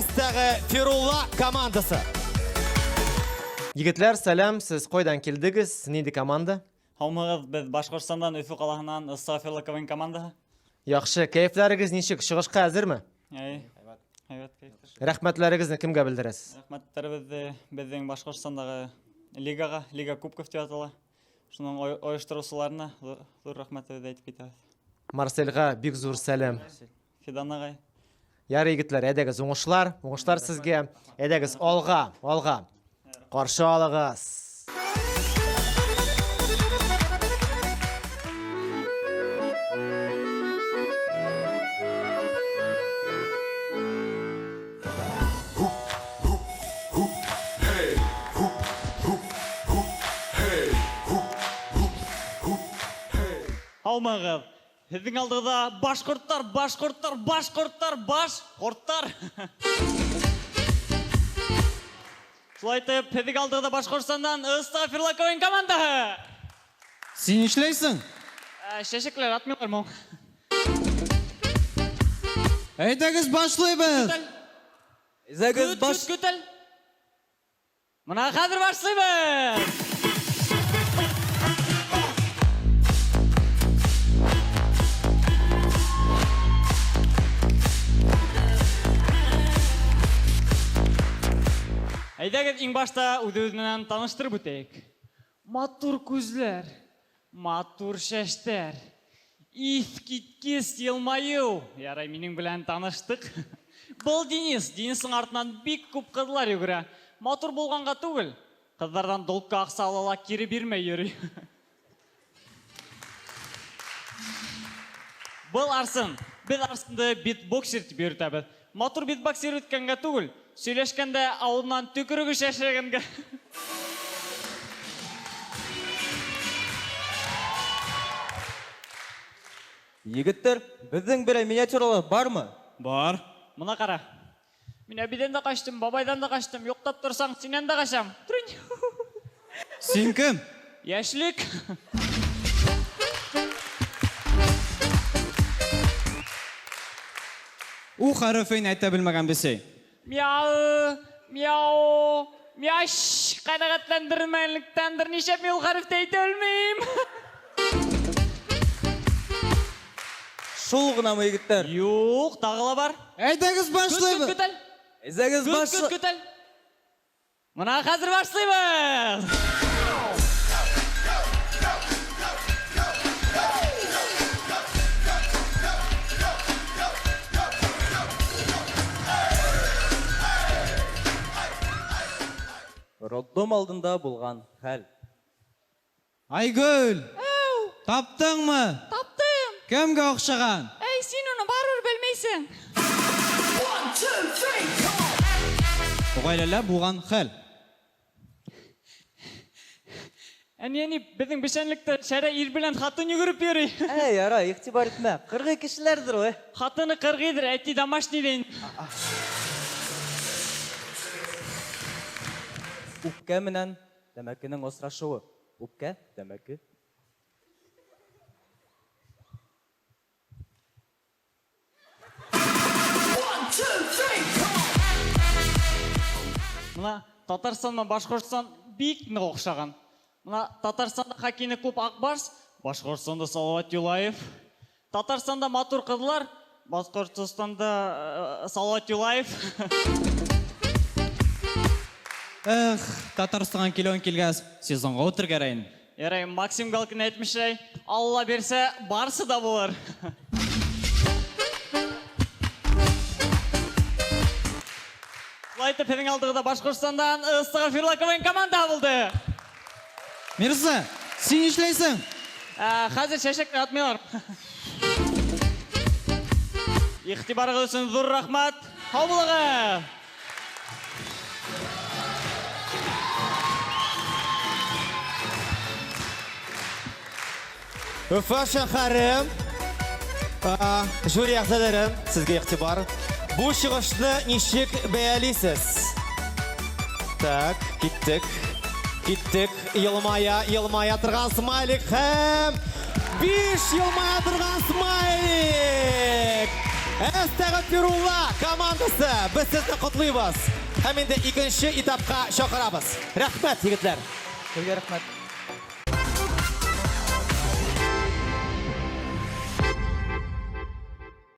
Әстәгъфирулла командасы. Егетләр, сәлам, сез кайдан килдегез? Нинди команда? Һаумыгыз, без Башкортстаннан, Өфе каласыннан, Әстәгъфирулла КВН командасы. Яхшы, кәефләрегез ничек? Чыгышка әзерме? Әй, әйбәт кәефтә. Рәхмәтләрегезне кемгә белдерәсез? Рәхмәтләребезне безнең Башкортстандагы лигага, Лига кубков дип атала. Шуның оештыручыларына зур рәхмәтебезне әйтеп китәбез. Марсельга бик зур сәлам. Фидан агай. Ярый, егетләр, әйдәгез, уңышлар, уңышлар сезгә. Әйдәгез, алга, алга. Каршы алыгыз. Һаумыгыз. Һезнең алдыгызда башкортлар, башкортлар, башкортлар, башкортлар. Шулай итеп, һезнең алдыгызда Башкортстаннан Астафирла КВН командасы. Син нишләйсең? Чәчәкләр атмыйлар моң. Әйдәгез башлыйбыз. Әйдәгез баш. Көт, көт, көт. Менә хәзер башлыйбыз! Әйдәгез, иң башта үзебез белән таныштырып үтәйек. Матур күзләр, матур чәчләр, искиткеч елмаю. Ярай, минем белән таныштык. Был Денис. Денисның артыннан бик күп кызлар йөгерә. Матур булганга түгел, кызлардан долгка акча ала ла кире бирмәй йөри. Был Арсен. Без Арсенны битбоксер дип йөртәбез. Матур битбоксер үткәнгә түгел, сөйләшкәндә авызыннан төкереге чәчрәгәнгә. Егетләр, безнең берәр миниатюралар бармы? Бар. Мона кара. Мин әбидән дә качтым, бабайдан да качтым. Йоктап торсаң, синнән дә качам. Трынь. Син кем? Яшьлек. У хәрефен әйтә белмәгән бесей. Мяу, мяу, мяш. Канәгатьләндермәгәнлектәндер, нишләп мин ул хәрефтә әйтә алмыйм? Шул гынамы, егетләр? Юк, тагы ла бар. Әйдәгез Көт, көт, башлыйбыз. көт әле. Әйдәгез Көт, баш. көт, көт әле. Менә хәзер башлыйбыз. Роддом алдында булган хәл. Айгөл! Таптыңмы? Таптым. Кемгә охшаган? Әй, син аны барыбер белмисең. Гаиләлә булган хәл. Әни, әни, безнең печәнлектә шәрә ир белән хатын йөгереп йөри. Әй, ярай, игътибар итмә. Кыргый кешеләрдер ул, э. Хатыны кыргыйдыр, әти домашний дин. Үпкә менән тәмәкенең очрашуы. Үпкә, тәмәке. Менә Татарстан белән Башкортстан бик нык охшаган. Менә Татарстанда хоккейный клуб Ак Барс, Башкортстанда Салават Юлаев. Татарстанда матур кызлар, Башкортстанда Салават Юлаев. Эх, Татарстанга килүен килгәс, сезонга утыргәрәен. Ярай, Максим Галкин әйтмешли, Алла бирсә, барсы да булыр. Шулай итеп, һезнең алдыгызда Башкортстаннан Астагфирулла КВН команда булды. Мирза, син нишләйсең? Хәзер чәчәк атмыйлар. Игътибарыгыз өчен зур рәхмәт. Һау булыгыз! Уфа шәһәре жюри әгъзалары, сезгә игътибар. Бу чыгышны ничек бәялисез? Так, киттек. Киттек. Елмая, елмая торган смайлик һәм 5 елмая торган смайлик. Әстәгъфирулла командасы, без сезне котлыйбыз. Һәм инде икенче этапка чакырабыз. Рәхмәт, егетләр. Сезгә рәхмәт.